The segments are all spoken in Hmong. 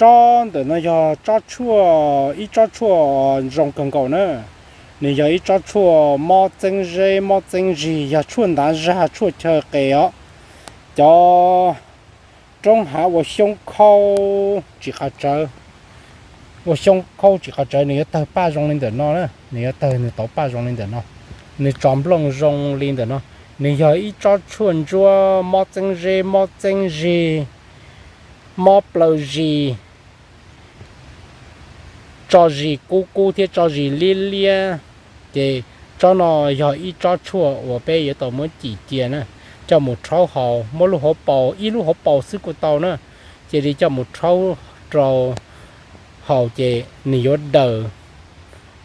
Tsob ntawm no yog tsob tshuaj, ib tsob tshuaj zoo kawg nkaus na. Nws yog ib tsob tshuaj mob txeeb zeb mob txeeb zig, yog tshuaj ntav zag tshuaj chaw qes os. Cov roob hav ua xyoob khaub tsis qav tsawv, ua xyoob khaub tsis qav tsawv nws yuav tawg paj zoo li ntawm no na, nws yuav tawg nws tauv paj zoo li ntawm no, nws tso nplooj zoo li ntawm no. Nws yog ib tsob tshuaj ntsuab mob txeeb zeb mob txeeb zig, mob plaws zis, tso zis kub kub thiab tso zis liab liab. Ces tsob no yog ib tsob tshuaj uas peb yuav tau muab cim cia na, coj mus rhaub haus, muab lub hauv paus, ib lub hauv paus xwb kuj tau na. Cia li coj mus rhaub rau haus ces nws yuav daws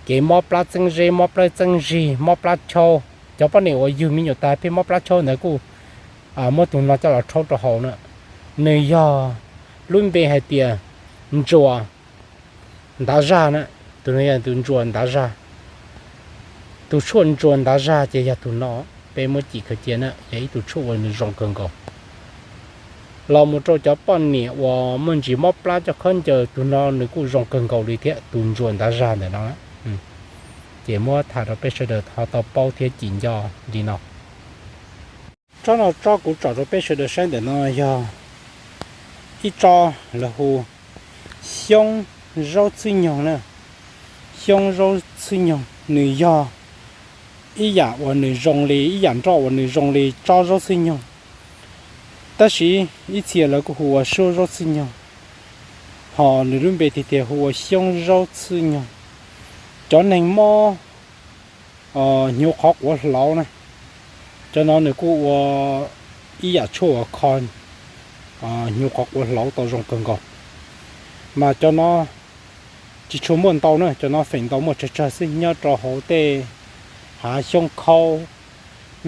kev mob plab txeeb zeb, mob plab txeeb zig, mob plab chaub. Cov poj niam uas yug me nyuam tas pheej mob plab chaub ntawd kuj muab tus no coj los rhaub rau haus na. Nws yog lub npe hais tias ntsuas ntav zag na. Tus no yog tus ntsuas ntav zag. Tus tshuaj ntsuas ntav zag ces yog tus no, peb muab cim khaws cia na, yog ib tug tshuaj uas nws zoo kawg nkaus. Los mus rau cov poj niam uas muaj ntsis mob plab coj khaub ncaws, tus no nws kuj zoo kawg nkaus li thiab, tus ntsuas ntav zag ntawm no. Ces muab tham rau peb sawv daws ho tau paub thiab cim nco li no. Tsob no tsob kuv tsom rau peb sawv daws saib ntawm no yog ib tsob lawv hu xyoob zaub txhwb nyoog na. Xyoob zaub txhwb nyoog nws yog ib yam uas nws zoo li ib yam nroj uas nws zoo li tsob zaub txhwb nyoog, tab sis ib txhia lawv kuj hu ua suab zaub txhwb nyoog, ho nws lub npe tiag tiag hu ua xyoob zaub txhwb nyoog. Cov neeg mob hnyuv qhov quav hlauv na, cov no nws kuj ua ib yam tshuaj uas kho hnyuv qhov quav hlauv tau zoo kawg nkaus. Mas cov no tsis tshua muaj ntau na, cov no feem ntau muaj tsawg tsawg xwb nyob rau hauv tej hav xyoob khaub,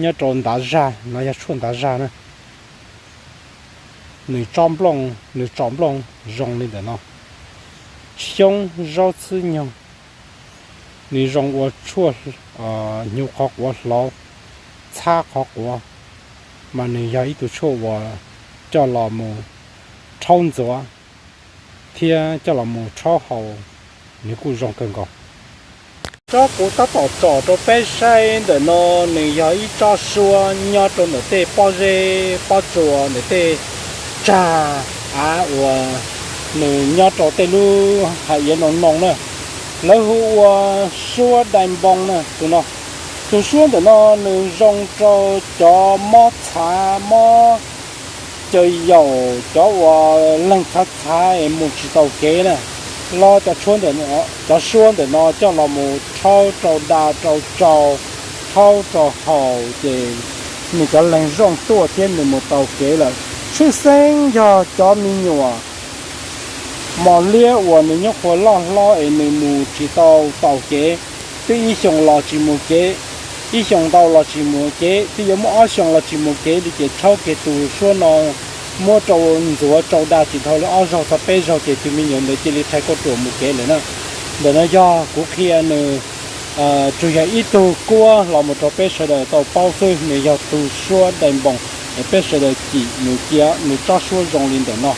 nyob rau ntav zag no yog tshuaj ntav zag na. Nws tsob nplooj, nws tsom nplooj zoo li ntawm no. Xyoob zaub txhwb nyoog, nws zoo ua tshuaj hnyuv qhov quav hlauv, txhab qhov quav, mas nws yog ib tug tshuaj uas coj los mus rhaub ntxuav thiab coj los mus rhaub haus, nws kuj zoo kawg nkaus. Tsob kuv tab tom tsom rau peb saib ntawm no, nws yog ib tsob suab nyob rau ntawm tej pob zeb pob tsuas ntawm tej tsag av uas nws nyob rau tej lub hav iav noo noo na. Lawv hu ua suab dai npoo na tus no. Tus suab ntawm no nws zoo rau cov mob txhav mob caws yaum, cov uas leeg txhav txhav es mus tsis tau kev na, los cov suab ntawm no coj los mus rhaub rau da rau tsau, rhaub rau haus ces nws cov leeg zooj tuaj thiab nws mus tau kev lawm. Tshwj xeeb yog cov me nyuam mos liab uas nws nyuam qhuav loj hlob es nws mus tsis tau taus kev, twb ib xyoos los tsis mus kev, ib xyoos ntau los tsis mus kev, twb yuav muaj ob xyoos los tsis mus kev li ces rhaub kiag tus suab no muab rau ntxuav tsau da tsis dhau li ob zaug txog peb zaug ces tus me nyuam ntawd cia li rhais kauj ruam mus kev lawm na. Ntawm no yog kuv qhia nws tsuas yog ib tug kuab los mus rau peb sawv daws tau paub xwb, nws yog tus suab dai npoo es peb sawv daws cim nws cia nws tsob suab zoo li ntawm no.